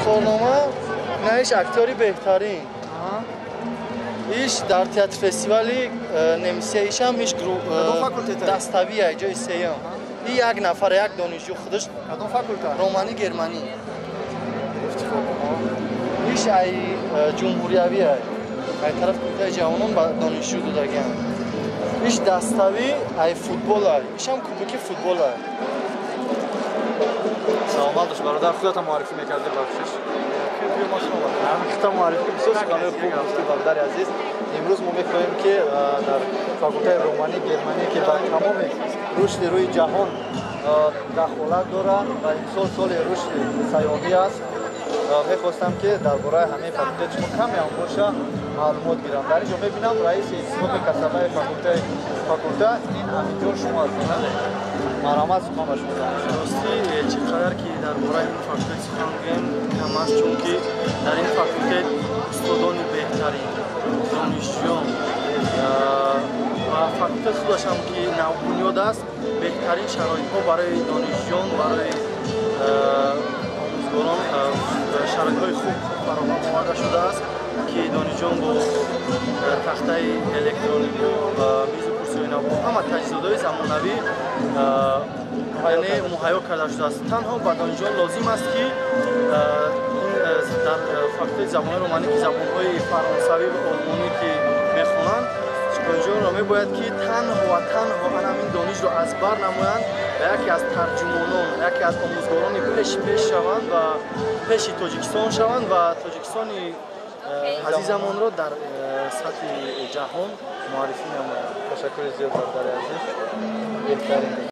Ифтихорнома наиш актёри беҳтарин. Иш дар театр фестивали немисия ишам иш даставия ҷои сеюм. И як нафар, як донишҷӯ худаш. Кадом факулта? Романи германӣ. Иш ай ҷумҳуриявӣ ай тараф кумитаи ҷавонон ба донишҷӯ додагиам. Иш даставӣ ай футбол ай. Ишам кубоки футбол ай. Саломат бош, бародар, худатон муаррифӣ мекардед, бахшиш. Худатон муаррифӣ, бисёр суханҳои хуб гуфтӣ, бародари азиз. Имрӯз мо мехоҳем, ки дар факултаи романӣ германӣ, ки ба тамоми рушди рӯи ҷаҳон дахолат дорад ва имсол соли рушди сайёҳӣ аст, мехостам, ки дар бораи ҳамаи факултет шумо каме ҳам боша маълумот гирам. Дар ин ҷо мебинам раиси иттифоқи касабаи факулта ин Аминҷон шумо ҳастед. Марҳамат, сухан ба шумо. Ростӣ, чӣ қадар ки дар бораи ин факултет сухан гӯем, кам аст, чунки дар ин факултет устодони беҳтарин, донишҷӯён ва факултет худашам, ки навбунёд аст, беҳтарин шароитҳо барои донишҷӯён, барои омӯзгорон шароитҳои хуб фароҳам оварда шудааст, ки донишҷӯён бо тахтаи электронӣ, бо мизу курсиҳои нав, бо ҳама таҷҳизотҳои замонавӣ, яъне муҳайё карда шудааст. Танҳо ба донишҷӯён лозим аст, ки дар факултети забонҳои романӣ, ки забонҳои фаронсавӣ ва олмонӣ ки мехонанд, донишҷӯёнро мебояд, ки танҳо ва танҳо ҳамин донишро аз бар намоянд ва яке аз тарҷумонон, яке аз омӯзгорони пеши пеш шаванд ва пеши Тоҷикистон шаванд ва Тоҷикистони азизамонро дар сатҳи ҷаҳон муаррифӣ намоянд. Ташаккури зиёд, бародари азиз, беҳтарин.